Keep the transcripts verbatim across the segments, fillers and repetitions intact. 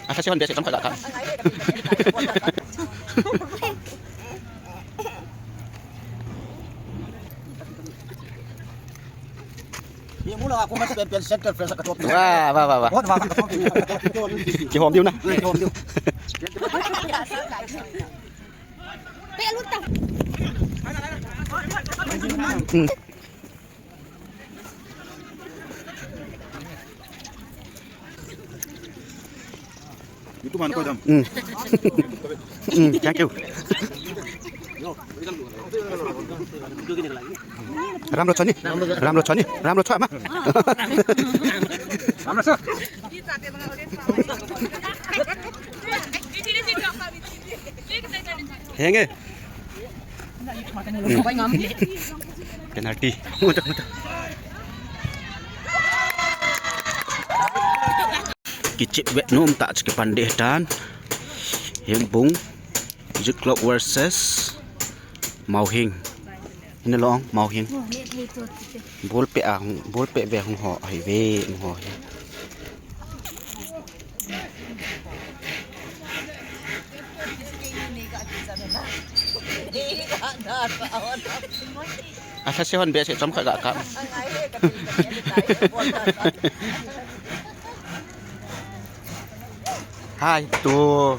Asa si hon bia si chom khat ga ka. Ni mu la ko mas pen pen center fresh ka top. Wah, wah, wah, wah. Hot wah ka top. Kihom diu na. Kihom diu. Pe lut ta. Hmm. Itu mana kau jam? Hmm. Hmm, thank you. Ram lo choni, ram lo choni, ram lo choi ma. Ram lo choi. Henge. Hmm. Penalty. Kichep ve nom ta chu kipan de tan. Hengbung. Youth Club versus Mauhing. Hin long Mauhing. Ball pe a hung, ball pe ve hung ho, hi ve hung ho hi. Asa si hon bia si chom khat ga ka. Hai tu.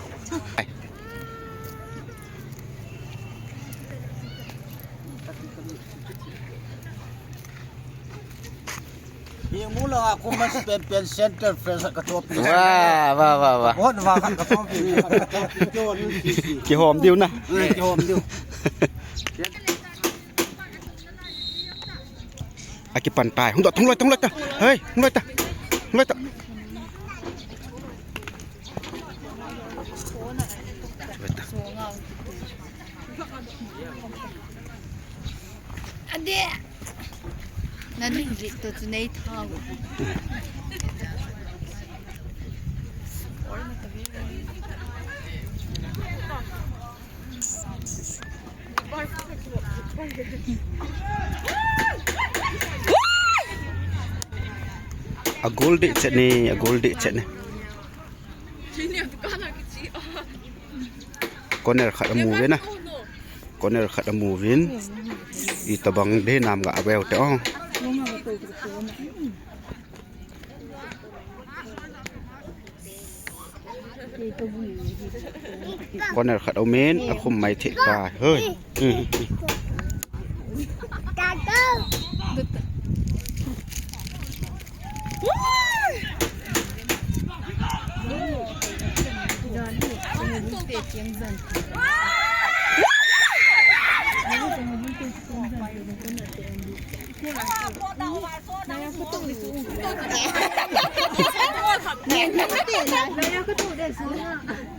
Ni mu la ko mas pen pen center fresh ka top. Wah, wah, wah, wah. Hot wah ka top. Kihom diu na. Kihom diu. Akipan tai. Hung dot, hung loi ta, hung loi ta. Hei, hung loi ta. Hung loi ta. Hung loi ta. Ade. Nanu lik to chu nei thau. A goal deh chet ne, a goal deh chet ne. Corner khat amu ve na. Corner khat amu vin. Itobang de nam ga aveu te ong. Corner khat aumin, akhum mai thei ta. Hoi.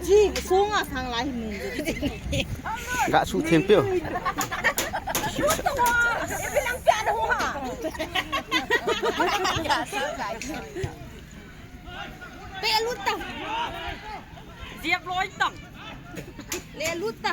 Ji, sunga sang lai mun. Ga su them peo. Pe lut ta. Ziak loi tang. Le lut ta.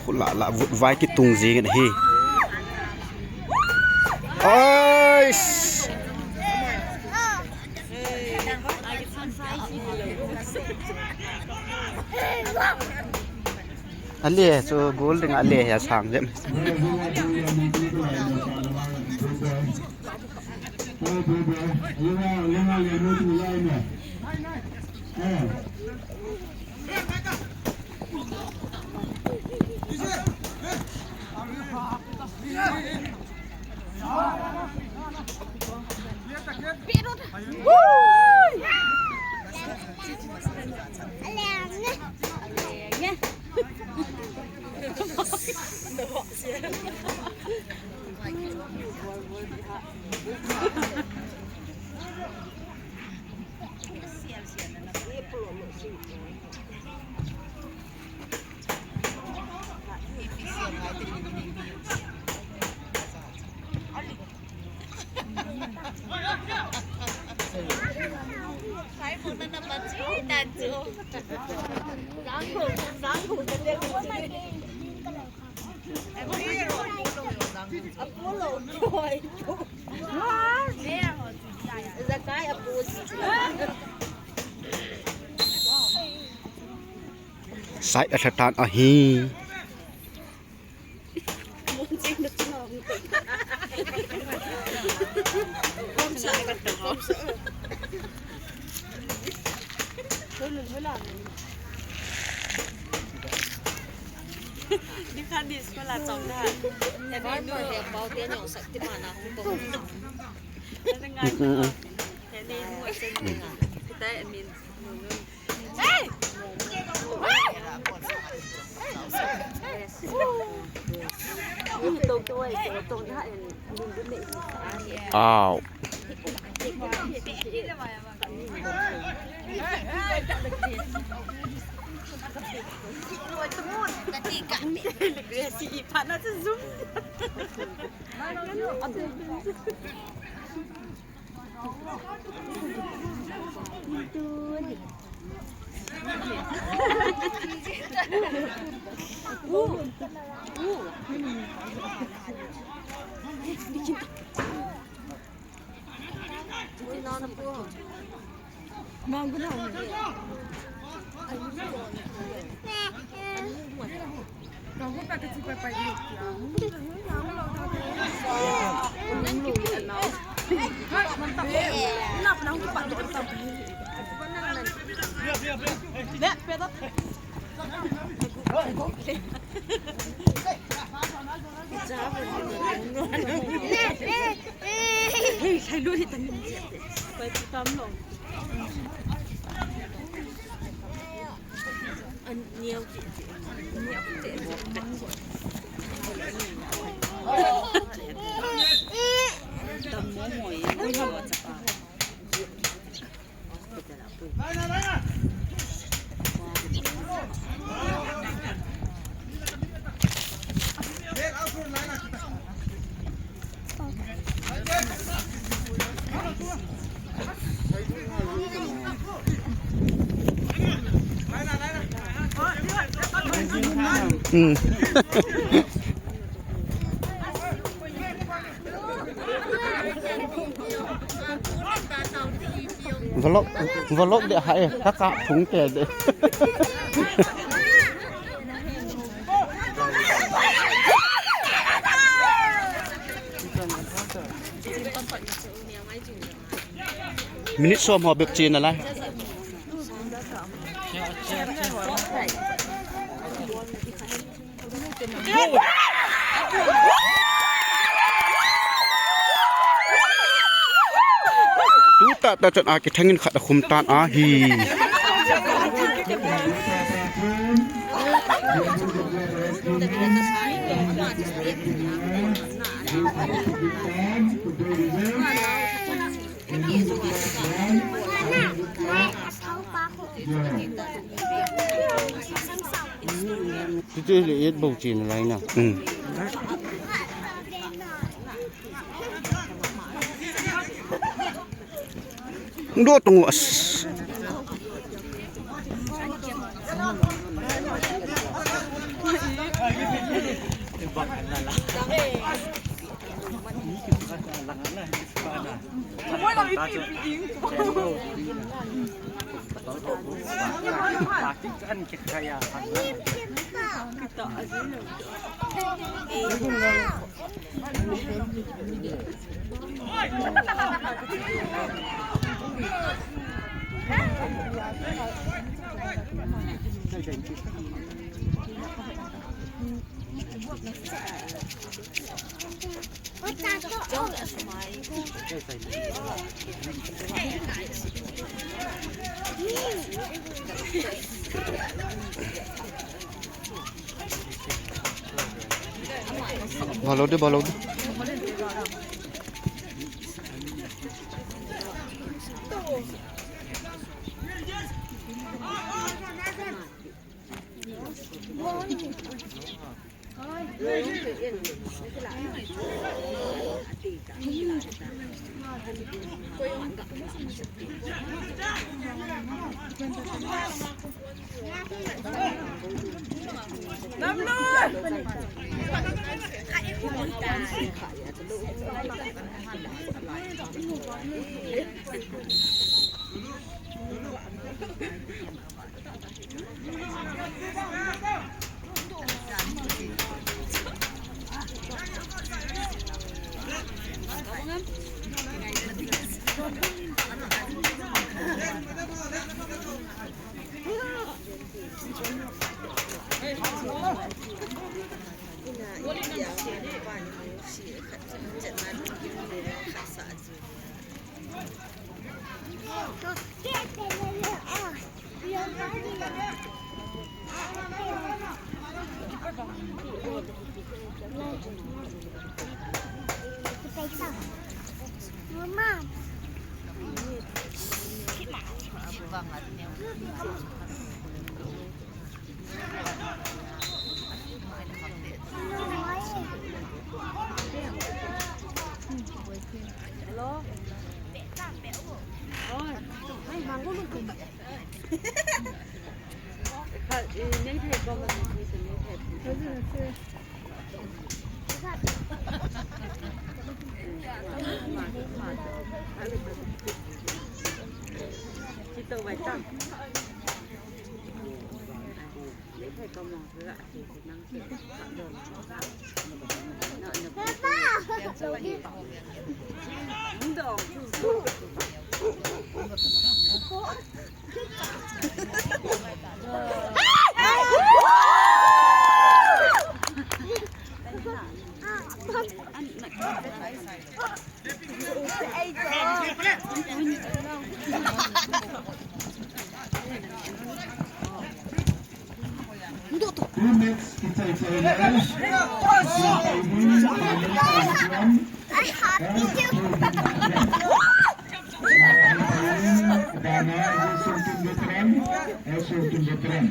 Khula la vut vai kitung jing hi. Oi. Ale chu goal ding ale ya sang jem. Side a thatan ahi. Di kha di school a chong da. Farmer he pau te nyong sak ti mana hung to. Ngai ko. He ni mo chen ni nga. Kita admin. Aw. Vlog, vlog de hai, kaka phung te de. Minute som ho bep chena lai. Tuta ta chan a kithangin khat a khum tan ahi. Titi le et bou chin lai na. Hmm. Ndo tung as. Balo de, balo de. Two minutes, kichai chai lai. Kichai ni, Dana, Wilson team veteran, Wilson team veteran.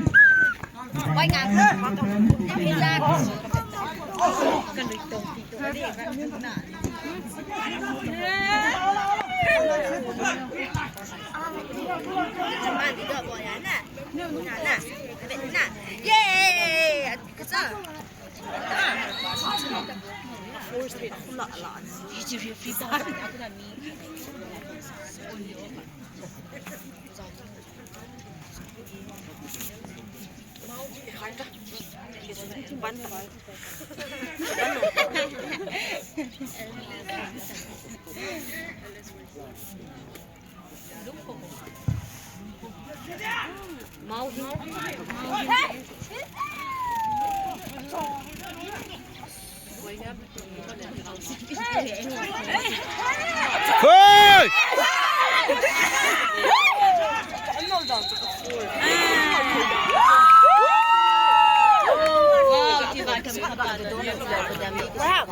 Hey!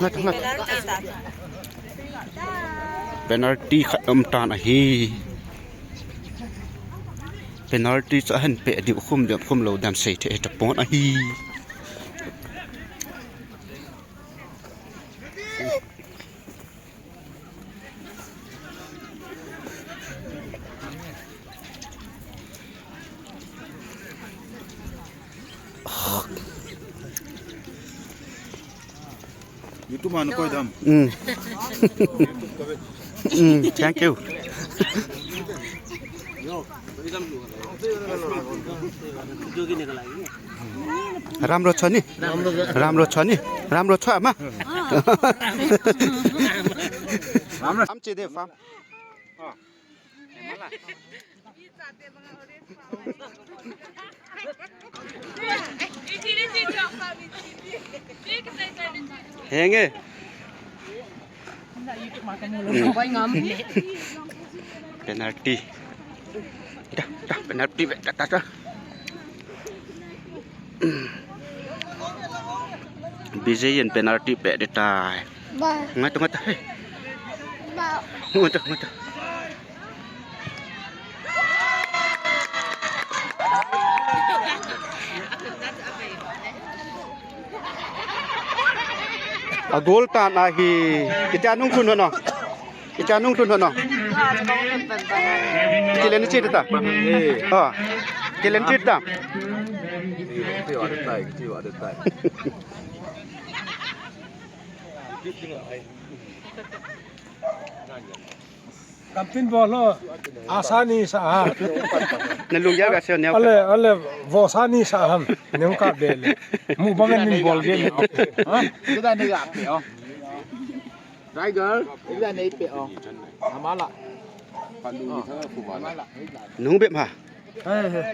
Ngat, ngat. Penalty khat um tan ahi. Penalty chu ahin pe diu khum diu khum lou dam sei thei tapon ahi. YouTube ma nakoi dam. Mm. Mm, thank you. Ramro choni. Ramro choni. Ramro choi ma. Ramro. Am che de fam. Henge. Penalty. Da, da, penalty, da, da, da. Vijay in penalty pe ding tai. Ba. Ngai ta, ngai ta, hey. Ba. Ngai ta, ngai ta. A goal tan ahi. Kitia nung kun no. Icha nung tun hono. Kilen chi ta. Ha. Kilen chi ta. Kampin bol ho. Asani sa ha. Na lung ya ga se ne. Ale, ale, vosani sa ham. Nung ka bele. Mu bangan nin bol ge. Ha? Kita ni ga pe o. Tiger, ila nei pe o. Amala. Amala. Nung bep ha. Hey, hey.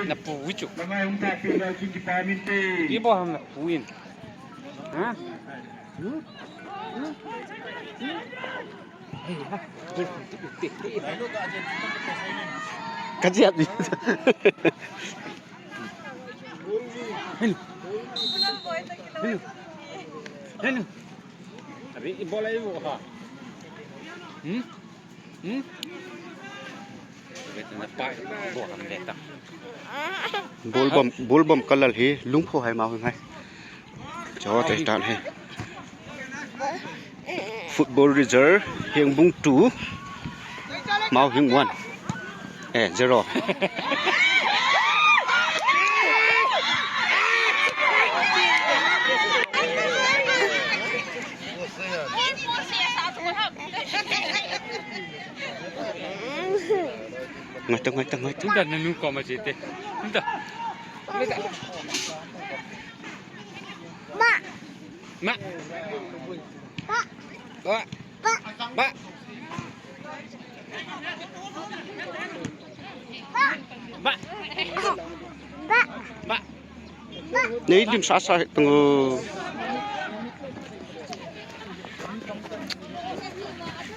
Na pu wi chu. Ibo ham na pu in. Ha? Ka chiat ni. Hello. Hello. Hello. Abi, ibola ibo ha. Hmm? Hmm? Ball bom, ball bom kalal hi, lungpho hai mau hai. Cho te tan hai. Football result, Hengbung two, Mauhing one. Eh, zero. Ngai ta, ngai ta, ngai ta. Nda nanu ko ma jite. Nda. Ma. Ma. Pa. Pa. Pa. Pa. Pa. Pa. Nei lim sa sa tung.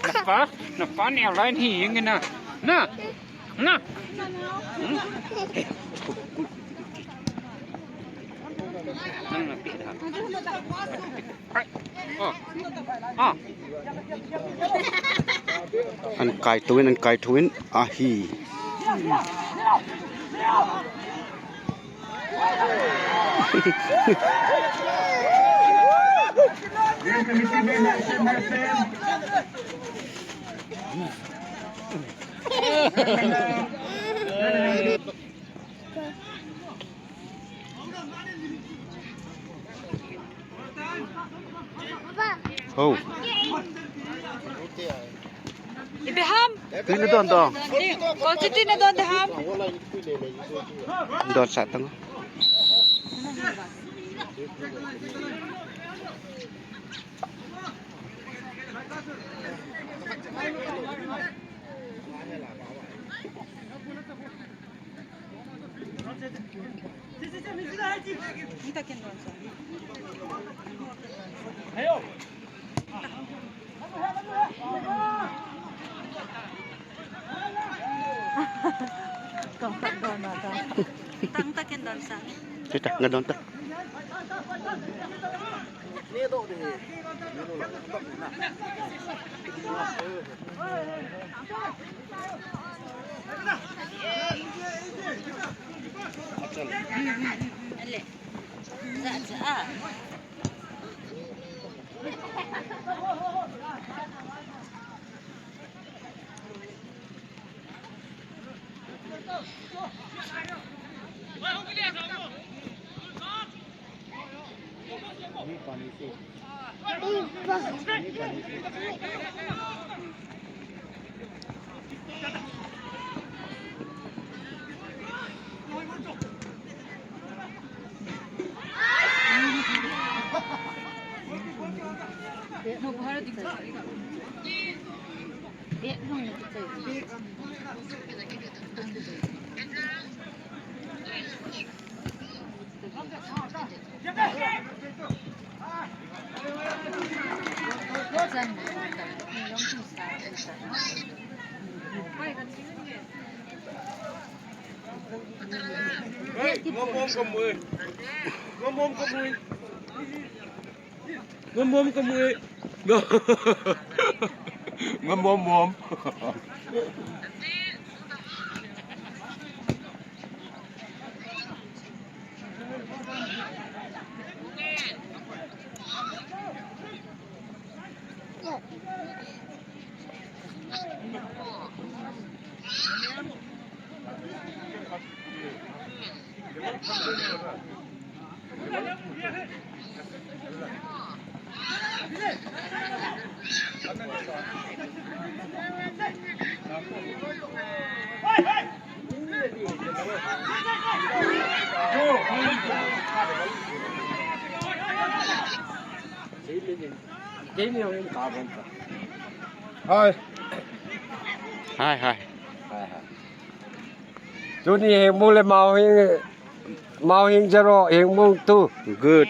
Napa, napa ni alai ni ing na. Na. Na. Hmm? Nang na pi da. Ai. Oh. Ah. An kai tuin, an kai tuin. Ahi. Oh. Ibe ham. Tui na don to. Ko tui na don de ham. Don sa tang. Tang ta ken don sa. Kita ngadon ta. Hey, ngom ngom ka mui. Ngom ngom ka mui. Ngom ngom ka mui. Ngam mom mom. Hai. Hai, hai. Hai, hai. Tuni Hengmung le Mauhing, Mauhing zero, Hengmung two. Good.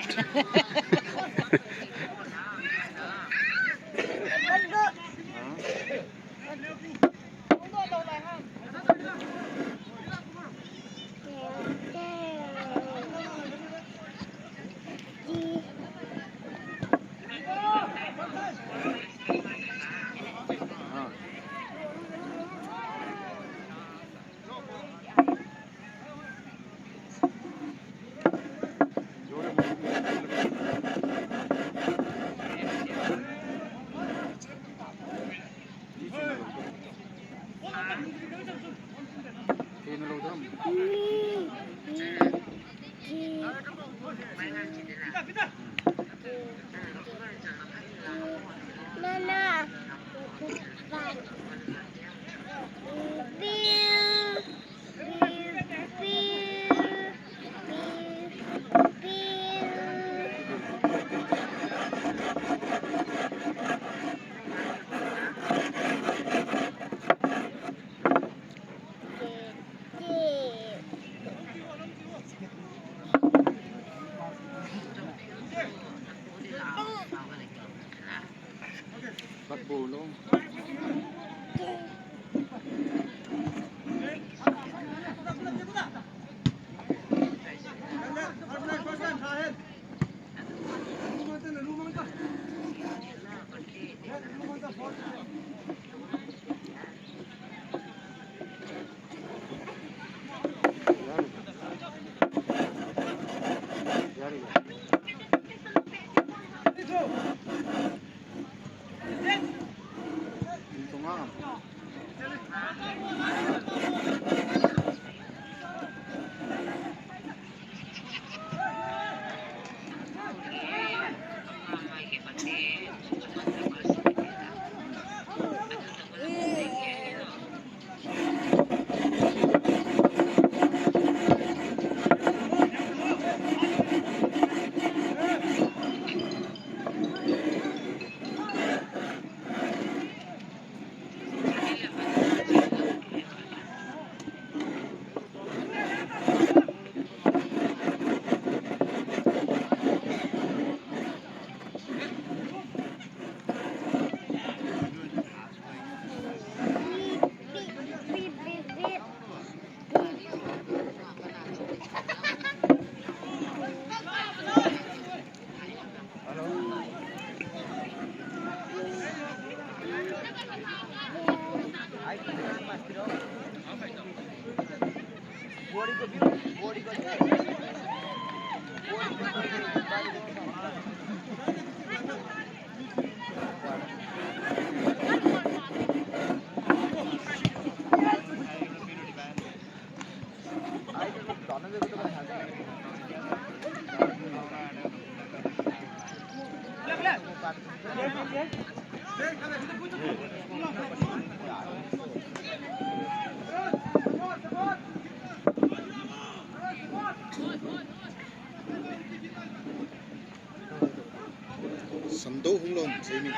Sando hung lom, Jamie.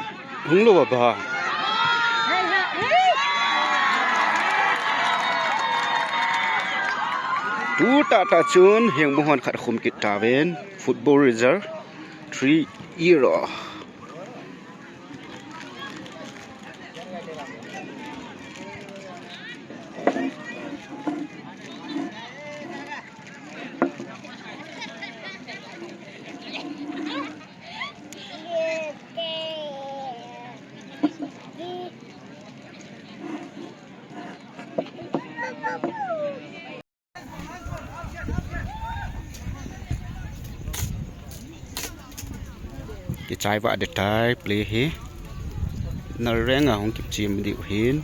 Hung lom ba? Tu tah tah chun Hengmung hon khat khum kit tauvin, football result three zero. Kichai vah ding tai play hi. Nal reng a hung kipchim diu hin.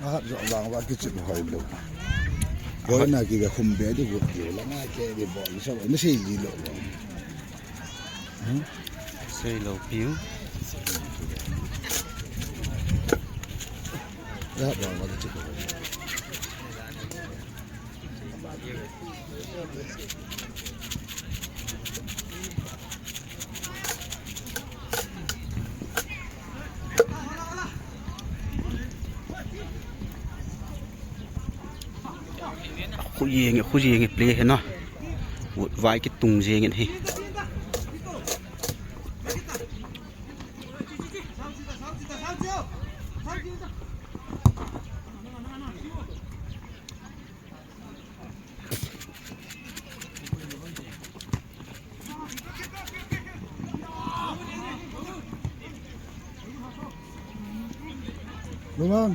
Ahat jo bang va kichim hoi lo. Boina kiga khum be diu got diu la nga ke di bol sa na sei ji lo. Hmm? Sei lo piu. Ya, ba, ba, ba, ba. Khu jeng, khu jeng play hi na. Ut vai kitung jeng hi. Roman,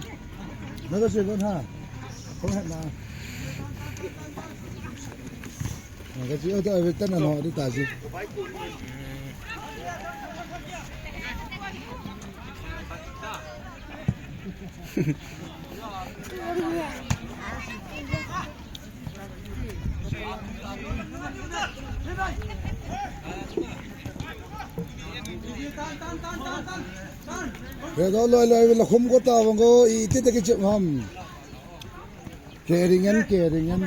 na ka si kon ha. Kon ha na. Na ka si o ta ve ta na no di ta si. Re do loi loi la khum ko ta vang ko i ti te ki chim ham. Kering en, kering en.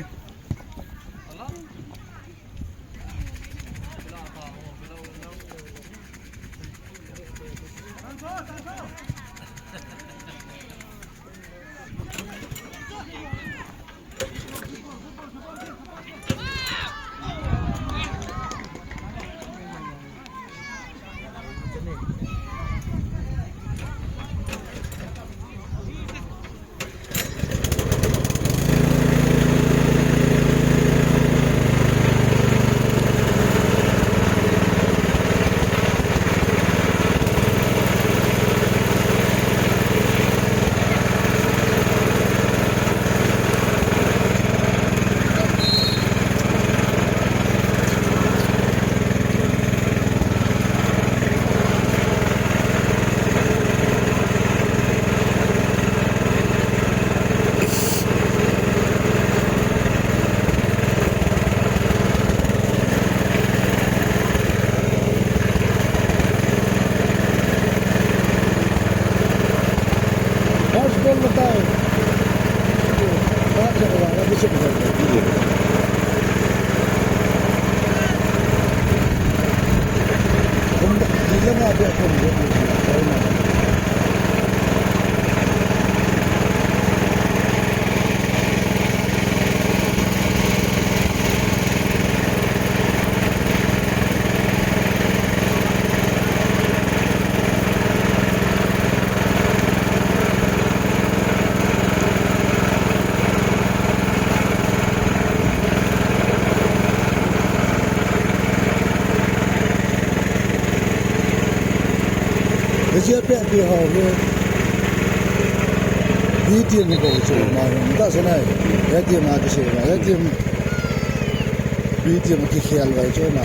First ball na tayo. First ball na tayo. Kung di lang nga, di ako, di ako, di ako. Hiche pet pi ho hi. B team ni ko chu ma ta sa nai. A team a ki se ma. A team B team ki khel vai chu ma.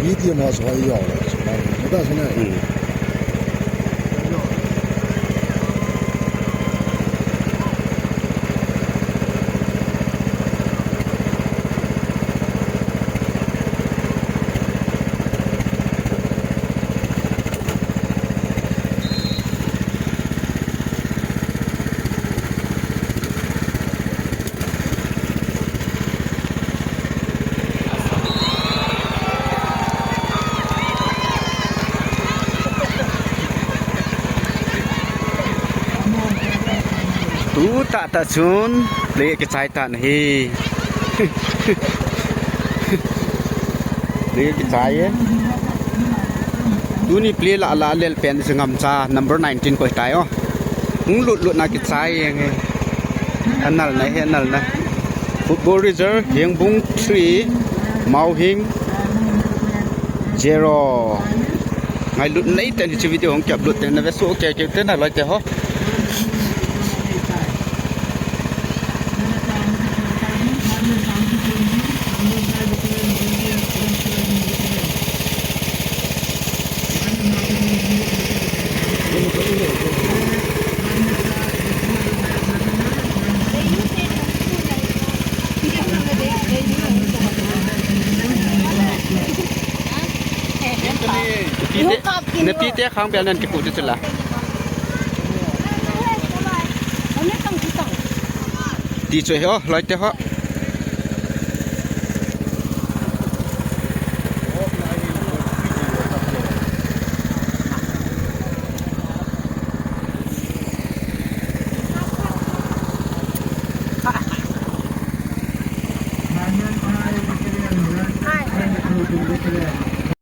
B team ho chu ho yo. Ma ta sa nai. Hmm. Tu tah tah chun play kichai tan ahi. Play kichai e. Tuni play lah lah lel pen chu Ngamcha number nineteen koi tai o. Hung lut lut na kichai e nge. Anal na he anal na. Football result, Hengbung three, Mauhing Zero. Ngailut nei ten hiche video hung kiupload ten na ve soh kei kei ten na loi te ho. Nati te, nati te khang bel nan kipu te chula. Ti chu ho, loi te ho.